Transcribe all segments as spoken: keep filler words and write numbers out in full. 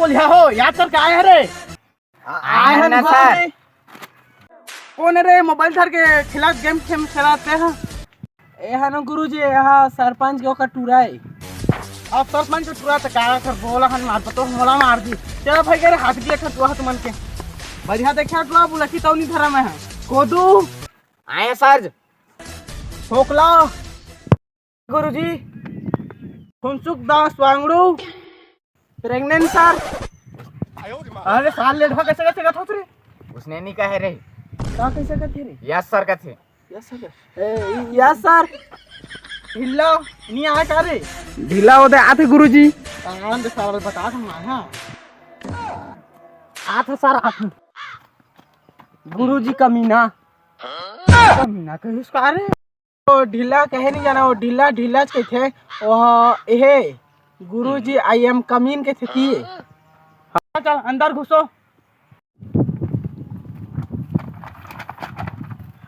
बोल, या हो, याद करके आए हरे? आए हन ना गुरुजी। सर। कौन है रे, मोबाइल धर के खेलत, गेम खेम खेलत हे? ए हन गुरुजी, एहा सरपंच के ओकर टूरा ए। अब सरपंच के टूरा त का कर बोला हन, मार तो मोला मार दी। चला भाई, करे हाथ दिया ठटुआ तुमन के। बढ़िया देखा टुआ, बुलकी तौनी धरा मैं है। कोदू। आए सर। छोकला। गुरुजी। फुनसुक दास वांगड़ू। Pregnant sir. अरे सार, लेट हो, कैसे कैसे कथस रे? उसने नहीं कहे रे। का कैसे कथे रे? यस सर कथे। Yes sir. ए, यस सर। ढीला नहीं आया का रे? ढीला होते आते गुरुजी। आनंद सर बता था मैं, हाँ। आते सर, आते। गुरुजी कमीना। कमीना कहिस का रे? ओ ढीला कहे नहीं जाना, ओ ढीला ढीला च कहिथे। ओ एहे गुरुजी, I am कमीन कहिथे कि। हाँ, चल अंदर घुसो।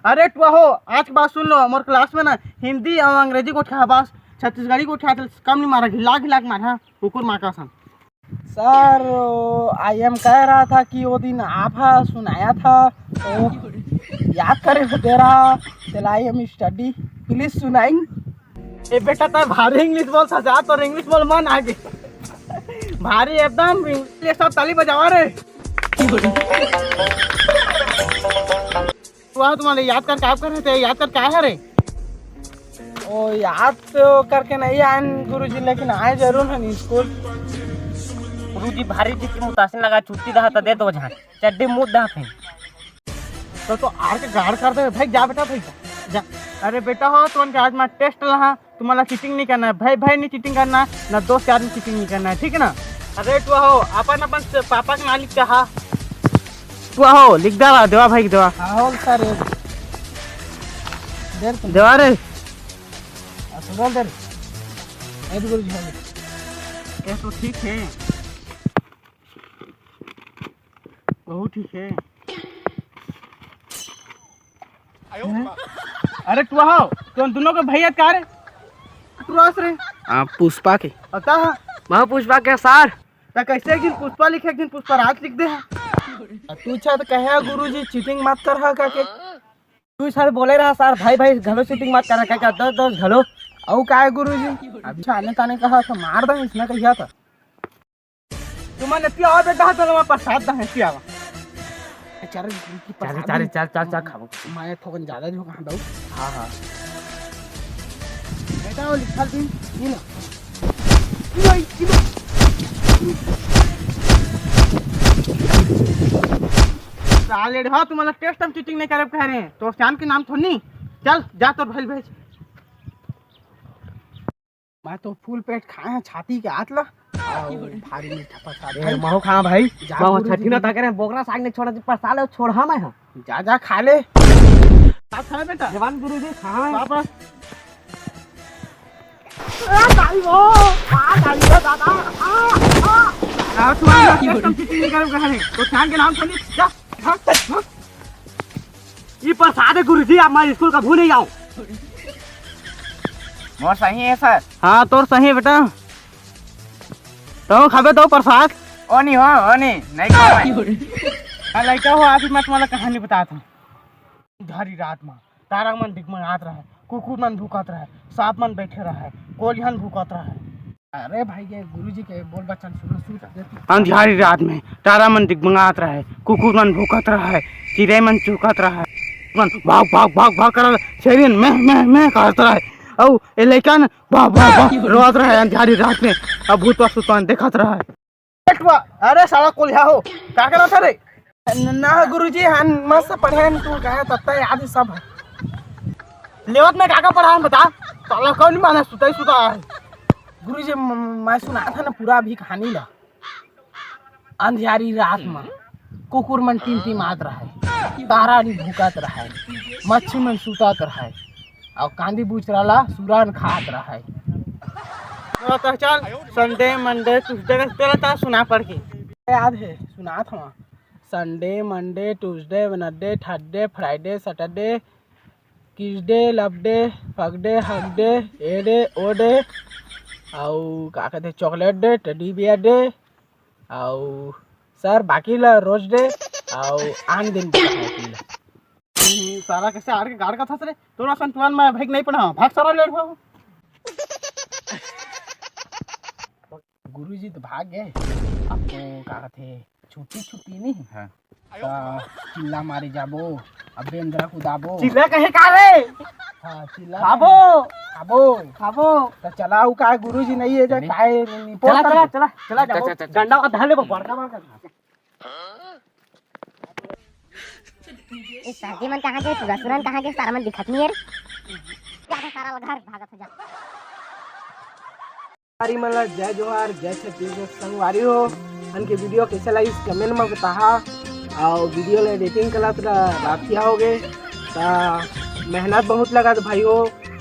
अरे टुआ हो, आज के बात सुन लो, मोर क्लास में ना हिंदी अउ अंग्रेजी गोठिया बस, छत्तीसगढ़ी गोठिया कम नहीं मारा, घिला घिला के मारा, कुकुर माँ का सन। सर, आई एम कह रहा था कि वो दिन आप हा सुनाया था, तो याद करे हो दे रहा, चला आई एम स्टडी, प्लीज सुनाइंग। ए बेटा, तैं भारी इंग्लिश बोल सजा, तोर इंग्लिश बोल मन आगे। भारी एकदम इंग्लिश, सब ताली बजावा रे। वाह, तुम्हारे याद कर का करे थे, याद कर का है रे? ओ, याद तो करके नहीं आए गुरुजी, लेकिन आए जरूर हन स्कूल। गुरुजी, भारी जी के मुतासिन लगा, छुट्टी दहा त दे दो झन, चड्डी मूत दहा फिर। तो, तो आर के गाड़ कर दे भाई, जा बेटा भाई, जा, जा। अरे बेटा हो, तुमन के आज मैं टेस्ट लहा, तुम्हारा चीटिंग नहीं करना है भाई, भाई नहीं चीटिंग करना है, ना दोस्त यार नहीं चीटिंग नहीं करना है, ठीक है ना? अरे टुआ हो, अपन अपन से पापा के नाम लिख के हा। टुआ हो, लिख दे रहा, देवा भाई के देवा। हाँ, हो सर, ये दे तुम। देवा रे। आ, सुनो दे। ए, गुरुजी, हो गया। ये तो ठीक है। बहुत ठीक है। हैं? अरे टुआ हो, तुम दोनों के भैया का रे? टुआ रे। हाँ, पुष्पा के। पता है? मैं पुष्पा के सर। त कैसे एक दिन पुष्पा लिखे, एक दिन पुष्पराज लिख दे है? तू छा तो कहे गुरुजी चीटिंग मत कर हा का के? तू सर बोले रहा सर, भाई भाई घलो चीटिंग मत करा का, दस दस घलो। अउ का है गुरुजी? अभी छाने ताने कहा तो मार दे इसने कहिया था। तुमन एती आवा बेटा, तो मैं प्रसाद दहें, एती आवा। चार, चार, चार, चार, चार खाबो। मैं थोकन ज्यादा जो कहाँ दऊ? हाँ, हाँ। बेटा, वो लिखल दिन, ये लो। ये लो, ये लो। साले, हाँ, तुम्हारा टेस्ट हम चीटिंग नहीं करे कह रहे हैं। तो श्याम के नाम थोड़ी। चल, जा तोर भाई भेज। मैं तो फुल पेट खाए हैं छाती के आत ला। अउ भारी मीठा प्रसाद ए, भाई। महू खा भाई। जा महू गुरु छठी जी। ना ताके रे, बोकरा साग ने छोड़ा, प्रसाद ला छोड़ा मैं हा। जा, जा, खा ले। साग खा बेटा। जवान गुरु जी, खा मैं। वापस। ए, दाई वो, आ, दाई वो, दादा, आ, आ। आ, तू आ, एकदम कितनी निकल रहा है। तो खान के नाम सुनी, जा, जा, जा। ये प्रसाद है गुरुजी, आप मैं स्कूल का भूल नहीं जाओ। मोर सही है सर। हाँ, तोर सही है बेटा। तो खाबे तो प्रसाद। ओ नहीं हो, ओ नहीं, नहीं खाओ भाई। हाँ, लड़का हो, अभी मैं तुम्हारा कहानी बताता हूँ। अंधियारी रात में तारा मन दिगमगात रहे, कुकुर मन भूकत रहे, सांप मन बैठे रहे, कोलिहन भूकत रहे। अरे भाई, ये गुरुजी के बोल बचन सुनो, सुन। अंधियारी रात में तारा मन दिगमगात रहे, कुकुर मन भूकत रहे, चिड़ै मन चुहकत रहे, मन भाग भाग भाग भाग करल, छेरियन में में में करत रहे। अउ ए लइकन भाग भाग भाग रोवत रहे अंधियारी रात में। अब भूत पसुत मन देखत रहे। अरे साला कोलिहा हो, का करत हस रे? न-, ना गुरुजी, हम मस्त पढ़े हन, तू कहे तत्ता याद है सब। लेवत में का का पढ़ा हन बता? साला कौन माने सुताई सुता है। गुरुजी, म-, मैं सुनात हन ना पूरा अभी कहानी ला। अंधियारी रात में कुकुर मन टिमटिमात रहे, तारा मन भूकत रहे, मच्छी मन सुतत रहे, अउ कांदी बुचरा ला सुरन खात रहे। तो, तो चल, संडे, मंडे, ट्यूसडे का तेला ता सुना पढ़ के। याद है, सुनात हूँ। Sunday, Monday, Tuesday, Wednesday, Thursday, Friday, Saturday, kiss day, love day, फगडे, हगडे, एडे, ओडे, अउ का कहते, chocolate day, teddy bear day, अउ सर, बाकी ला रोज दे, अउ आन दिन पढ़ा बाकी ला। सारा कैसे आड़ के गाड़ का था रे? तोरा सन टुआन में भाई नहीं पढ़ा, भाग सारा लेट हो। गुरुजी तो भाग गए, अब तो का कहते, छुट्टी, छुट्टी नहीं। हाँ। त चिल्ला मारे जाबो, अब बेंदरा कुदाबो। चिल्ला कहे का रे? हाँ, चिल्ला खाबो। खाबो। खाबो। त चला, उ का गुरुजी नहीं है, जा नहीं। काय नहीं चला, पड़ता चला, है। चला, चला, चला, जाबो। चला, चला। डंडा और धाले बड़का, बड़का। ए, सरजी मन कहाँ गए? टुरा सुरन कहाँ गए? सारा मन दिखत नहीं है रे। जा, जा, सारा घर भागत हो जा। संगवारी मन ला जय जोहार, जय छत्तीसगढ़। संगवारी हो, हमन के वीडियो कैसे लागिस, कमेंट में बताहा। अउ वीडियो ला एडिटिंग कला त रातिया हो गए, त मेहनत बहुत लगा त भाई हो,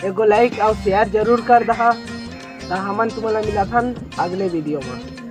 एगो लाइक अउ शेयर जरूर कर दहा। त हमन तुमन ला मिलथन अगले वीडियो में।